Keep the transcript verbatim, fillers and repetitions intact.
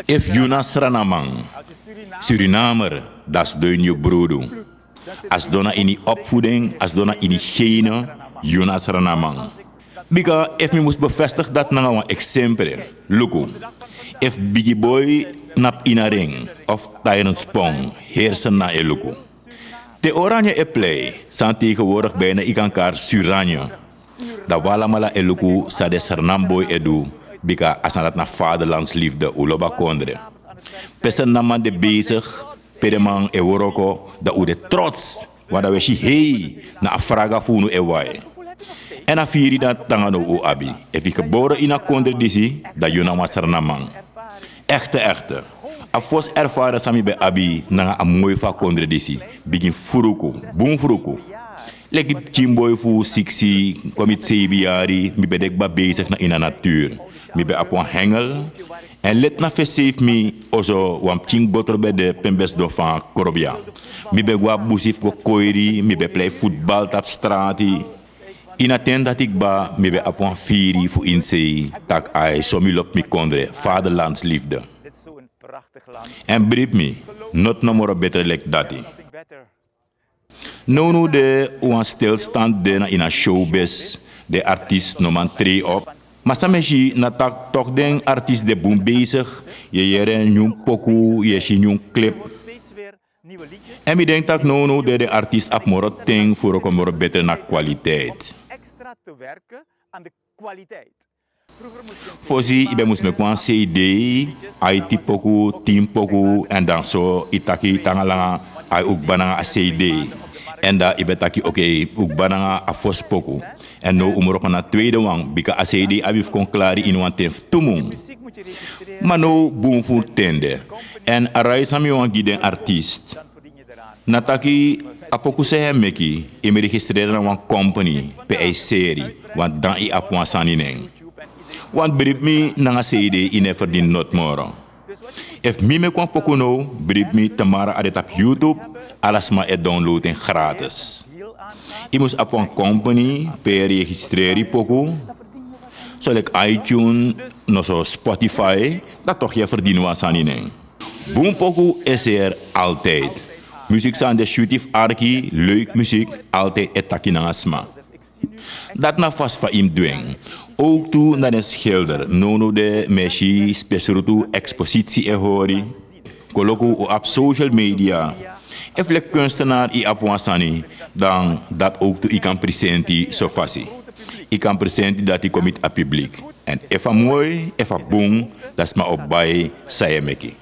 Efu yu na Sranaman, Surinamer, dan sidon ini yu brudu. A sidon na ini yu opvoeding, a sidon na ini genen, yu na Sranaman. Bika efu mi mus bevestig dati nanga wan eksempre, luku. Efu bigi boi tnapu ini a ring of tairensbong, heri Sranan e luku. Te Oranje e plei, san tegenwoordig bijna yu kan kari Suranje. Dan wi alamala e luku san den Sranan boi e du, bika a sani dati na vaderlandsliefde, un lobi a kondre. Pe Sranaman de bezig, pe den man e wroko, dan un de trots, want dan wi e si hei, na a fraga fu unu e wai. Èn a firi dati nanga now un abi. Efu yu gebore ini a kondre disi, dan yu na wan Sranaman. Echte, echte. A fosi ervaring san mi ben abi nanga a moi fu a kondre disi, bigin fruku, bun fruku. Leki pikin boi fu siksi kon miti seibi yari, mi ben de kba bezig na ini a natuur. Mi ben abi wan hengel. Èn leti na fesi fu mi, oso wan pikin gotro ben de pe mi ben sidon fu a krobia. Mi ben go na busi fu go koiri, mi ben plei futbal tapu strati. Ini a ten dati kba, mi ben abi wan firi fu ini sei, tak' ai so mi lobi mi kondre, vaderlandsliefde. Èn bribi mi, noti no moro betre leki dati. Nownow de wan stilstand de na ini a showbiz, den artiest no man trei op. Ma san mi e si na tak' toch den artiest de bun bezig, yu e yere nyun poku, yu e si nyun clip. Èn mi denki tak' nownow de den artiest abi moro ten fu wroko moro betre na kwaliteit. Fosi yu ben mus meki wan cd, aiti poku, tin poku, èn dan so yu taki yu tan langa, ai un kba nanga a cd. Èn dan yu ben taki, oké, un kba nanga a fosi poku. Èn now un mus wroko na tweede wan, bika a cd abi fu kon klari ini wan ten fu tu mun. Ma now bun fu ten de. Èn a raisi san mi wani gi den artiest. Na taki a poku san yu e meki, yu mus registreri na wan kompani pe a e seri, want dan yu abi wan sani nen. Want bribi mi, nanga cd yu no e ferdini noti moro. Efu mi meki wan poku now, bribi mi, tamara a de tapu YouTube, ala sma e download en gratis. Yu mus abi wan kompani pe yu e registreri yu poku, so leki iTunes, noso Spotify, dan toch yu e ferdini wan sani nen. Bun poku e seri altijd. Muziek san de switi fu arki, leuk muziek, altijd e taki nanga sma. Dati na fasi fa yu mus du en. Ook tu na den schilder, nownow de mi e si spesrutu expositie e hori. Koloku un abi social media. Efu leki kunstenaar yu abi wan sani, dan dati ook tu yu kan presenti so fasi. Yu kan presenti dati kon miti a publiek. Èn efu a moi, efu a bun, dan sma o bai san yu e meki.